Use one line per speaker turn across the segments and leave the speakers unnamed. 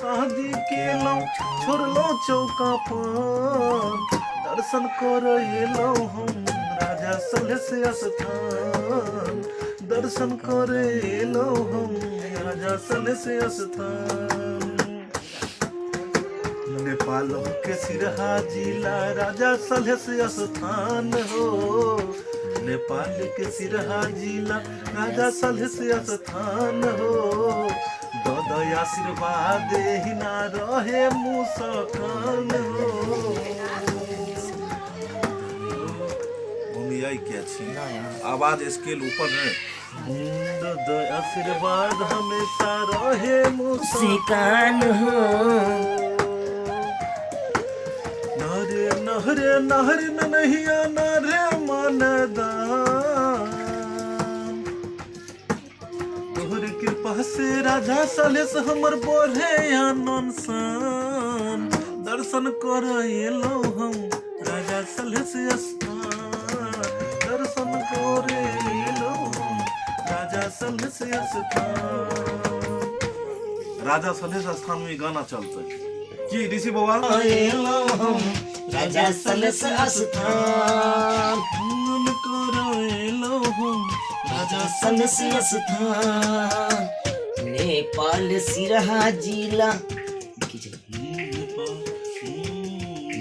शादी केलहुँ छोड़लहुँ चौका पान, दर्शन करऽ एलहुँ हम राजा सलहेश स्थान, दर्शन करऽ एलहुँ हम राजा सलहेश स्थान। नेपाल के सिरहा जिला राजा सलहेश स्थान हो, नेपाल के सिरहा जिला राजा सलहेश स्थान हो। दद आशीर्वाद एहिना रहे मुस्कान हो। भूमिया क्या छी आवाज स्केल ऊपर है। दद आशीर्वाद हमेशा रहे
मुस्कान हो।
नहरे नहरे नहरे ननहिया नरे मनदान, तोहर कृपा से राजा सलेस हमर बढ़े आनन सान, दर्शन कर एलहुँ हम राजा सलेस स्थान, दर्शन कर एलहुँ हम राजा सलेस स्थान। राजा सलेस स्थान में गाना चलते की ऋषि बाबा?
एलहुँ हम राजा सलेस स्थान,
मन कर एलहुँ हम राजा
सलेस स्थान। नेपाल सिरहा जिला की छै?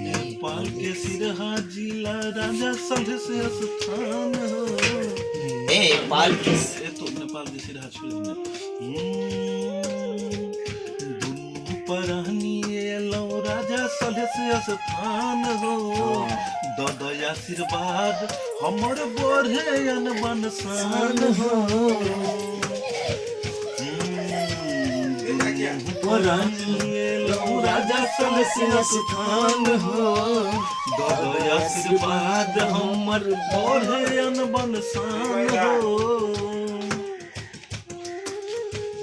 नेपाल के सिरहा जिला राजा सलेस स्थान हो।
नेपाल के
ए तो नेपाल के सिरहा छोड़ दिने। दुनू परानी एलहुँ राजा सलेस स्थान हो, दद आशीर्वाद हमर बढ़े अनबन शान हो। परानी एलहुँ राजा सलेस स्थान हो, दद आशीर्वाद हमर बढ़े अनबन शान हो।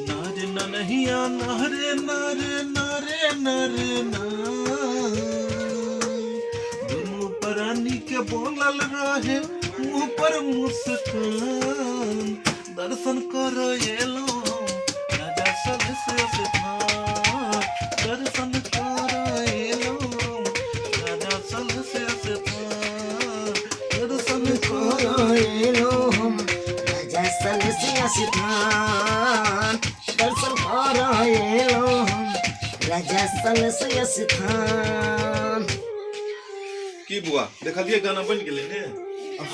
नरे ननहिया नहरे नरे नरे नरे ना, दुनू प्राणी के बोलल रहे मुँह पर मुस्कान, दर्शन कर एलहुँ राजा सलहेश स्थान, दर्शन कर एलहुँ राजा सलहेश स्थान, दर्शन कर
एलहुँ हम राजा सलहेश स्थान, दर्शन कर एलहुँ हम राजा सलहेश स्थान।
की बुआ देखलिए गाना बन गेलै ने?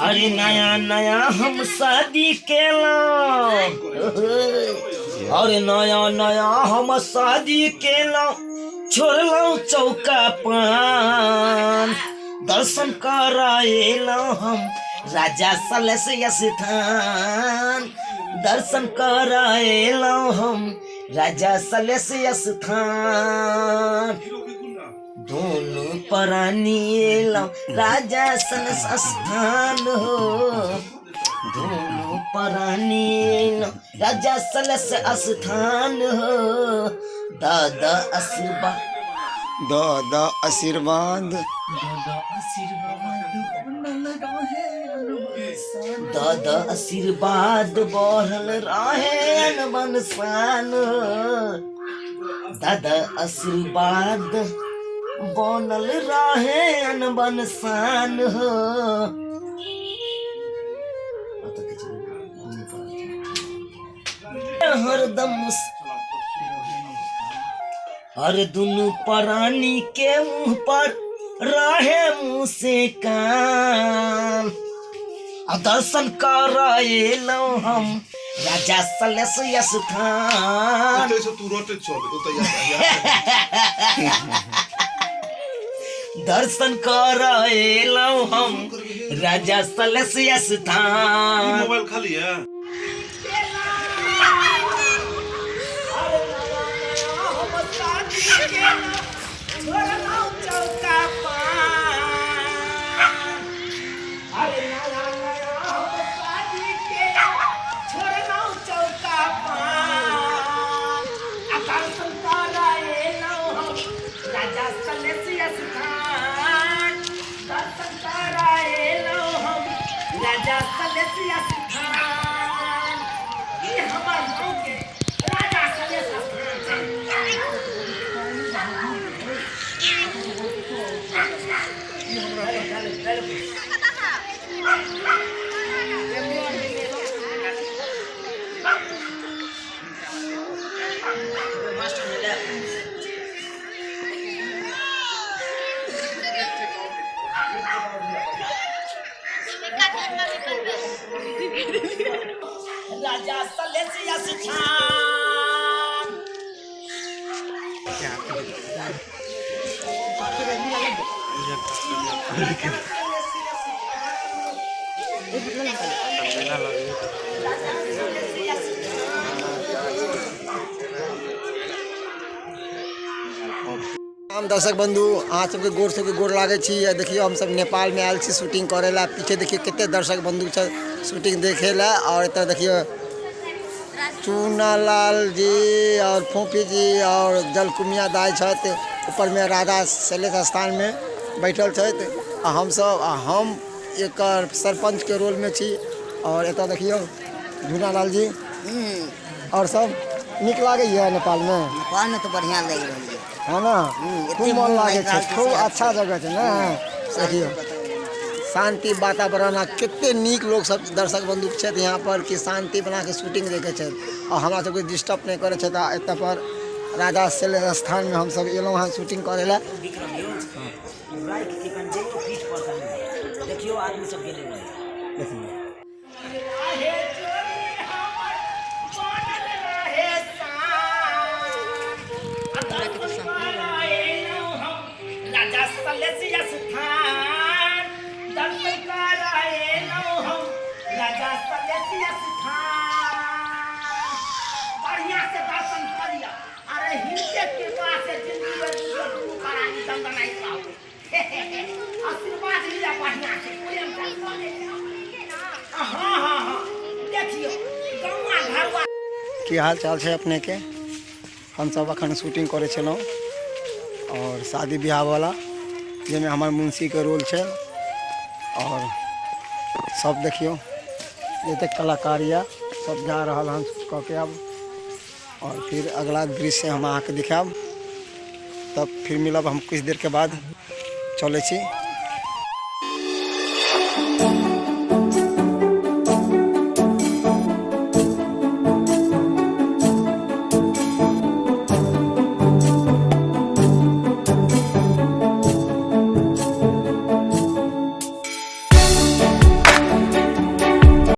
अरे नया नया हम शादी केलहुँ, अरे नया नया हम शादी केलहुँ, छोड़लहुँ चौका पान, दर्शन कर एलहुँ हम राजा सलहेश स्थान, दर्शन कर एलहुँ हम राजा सलहेश स्थान। दोनों प्राणी एलहुँ राजा सलहेश स्थान हो, दोनों प्राणी एलहुँ राजा सलहेश स्थान हो। दादा आशीर्वाद,
दादा आशीर्वाद,
दादा आशीर्वाद बनल रहे अनबन, दादा आशीर्वाद बढ़ल रहे अनबन शान, दादा आशीर्वाद बनल रहे अनबन शान हो। हरदम हर दुनू प्राणी के मुंह पर रहे मुँह से कान, आ दर्शन कर एलहुँ हम राजा सलहेश स्थान।
ओतै से तू रोटे चल ओतै।
दर्शन कर एलहुँ हम राजा सलहेश स्थान।
मोबाइल खाली है।
राजा सलहेश स्थान, ई हमर गाँव के राजा सलहेश स्थान छै। राजा सलेसिया स्थान।
हम दर्शक बंधु, अहाँ सबके गोर सबके गोर लागै छी। आ देखियौ, हमसब नेपालमे आयल छी शूटिंग करै लए। पीछे देखियौ, कते दर्शक बंधु छै शूटिंग देखे लए। और एतऽ देखियौ, चूना लाल जी और फोफी जी और जलकुमिया दाइ छथि। ऊपरमे राधा शैलेश स्थानमे बैठल छथि। आ हमसब आ हम एकर सरपञ्चके रोलमे छी। और एतऽ देखियौ झूना लाल जी और सब। नीक लागैए नेपालमे?
नेपालमे तऽ बढ़िआँ लागि रहल यऽ।
है ना?
एते
खूब मन
मोन
लागै
लागि
छै।
रहल छै
खूब
से
अच्छा जगह छै ने? देखियौ, शान्ति वातावरण आ कते नीक लोक सब दर्शक बंधु छथि यहाँ पर कि शान्ति बना के शूटिंग देखै छथि आ हमरा सबके डिस्टर्ब नहि करै छथि। आ एतऽ पर राजा शैलेश स्थानमे हमसब एलहुँ हँ शूटिंग करै लए।
विक्रम यौ, राखि के कनि जइयौ पीठ पर, कनि देखियौ आदमी सब गेलै ओने।
देखियौ।
आहे चोरी हमर बनल रहे शान। आ दर्शन करएलहुँ हम राजा सलेसिया स्थान। दर्शन करएलहुँ हम राजा सलेसिया स्थान। बढ़िया से दर्शन करिया। अरे, हिनके कृपा से जिंदगी में दुनू प्राणी दंदनाइत रहू। आशीर्वाद लिया बढ़िया से, प्रेम से कऽ। हाँ, देखियौ गौआ घरवा।
की हाल चाल छै अपनेके? हमसब अखन शूटिंग करै छलहुँ और शादी ब्याहवला, जाहिमे हमर मुंशीके रोल छै। और सब देखियौ, जतेक कलाकार यऽ सब जा रहल हन शूट कऽ के आब। और फिर अगला दृश्य हम अहाँके दिखायब। तब फिर मिलब हम कुछ देरके बाद। चलै छी।